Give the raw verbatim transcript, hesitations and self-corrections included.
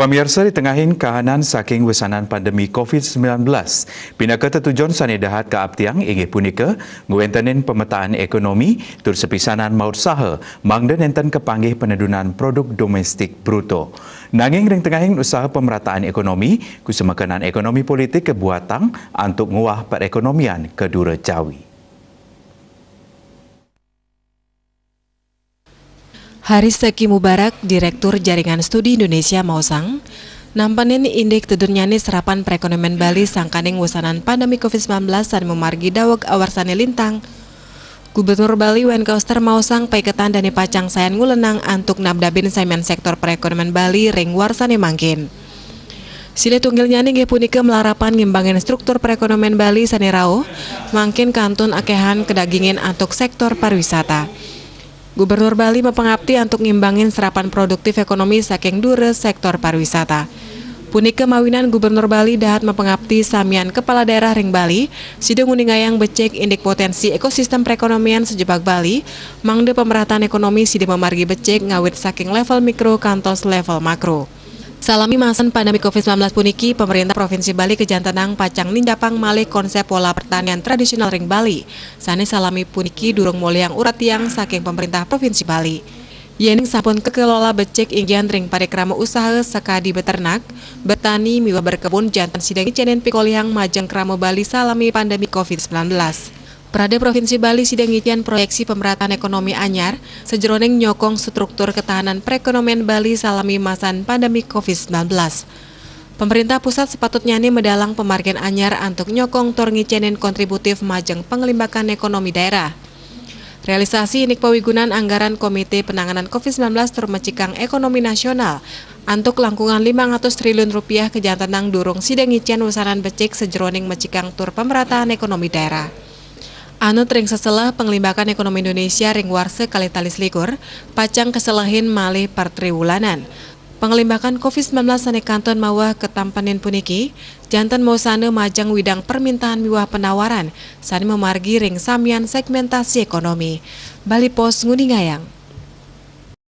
Pamiarsa, di tengahing kahanan saking wesanan pandemi covid sembilan belas, pinaka tetujon sane dahat kaaptiang inggih punika ngwentenin pemetaan ekonomi tur sepisanan mautsaha mangda nenten kapanggih penedunan produk domestik bruto. Nanging ring tengahing usaha pemerataan ekonomi, kusemakanan ekonomi politik kabuatang antuk nguah perekonomian ka dura jawi. Haris Seki Mubarak, Direktur Jaringan Studi Indonesia maosang, nampanin indik tedunnyane serapan perekonomian Bali sangkaning wesanan pandemi covid sembilan belas sane mamargi daweg awarsane lintang. Gubernur Bali Wayne Koster maosang paiketan dane pacang sayan ngulenang antuk nabdabin samian sektor perekonomian Bali ring warsane mangkin. Silih tunggilnyane inggih punika malarapan ngimbangin struktur perekonomian Bali sane rauh, mangkin kantun akehan kadagingin antuk sektor pariwisata. Gubernur Bali mapangapti antuk ngimbangin serapan produktif ekonomi saking dura sektor pariwisata. Punika mawinan Gubernur Bali dahat mapangapti samian kepala daerah ring Bali, sida nguningayang becik indik potensi ekosistem perekonomian sajebag Bali, mangda pemerataan ekonomi sida mamargi becik ngawit saking level mikro kantos level makro. Salami masan pandemi covid sembilan belas puniki, pemerintah Provinsi Bali kajantenang pacang ninjapang malih konsep pola pertanian tradisional ring Bali, sane salami puniki durung molihang uratian saking pemerintah Provinsi Bali. Yening sampun kakelola becik inggihan ring parikrama usaha sakadi beternak, bertani miwah berkebun, janten sida ngicenin pikolihang majeng krama Bali salami pandemi covid sembilan belas. Prade Provinsi Bali sida ngicenin proyeksi pemerataan ekonomi anyar sajeroning nyokong struktur ketahanan perekonomian Bali salami masan pandemi covid sembilan belas. Pemerintah pusat sepatutnyane medalang pamargin anyar antuk nyokong tur ngicenin kontributif majeng panglimbakan ekonomi daerah. Realisasi indik pawigunan anggaran Komite Penanganan covid sembilan belas tur mecikang ekonomi nasional antuk langkungan limang atus triliun rupiah kajantenang durung sida ngicen wesanan becik sajeroning mecikang tur pemerataan ekonomi daerah. Anut ring seselah, panglimbakan ekonomi Indonesia ring warsa kalih tali selikur pacang kaselehin malih patriwulanan. Panglimbakan covid sembilan belas sane kantun mawah katampenin puniki, janten mausana majeng widang permintaan miwah penawaran sane mamargi ring samian segmentasi ekonomi. Bali Post nguningayang.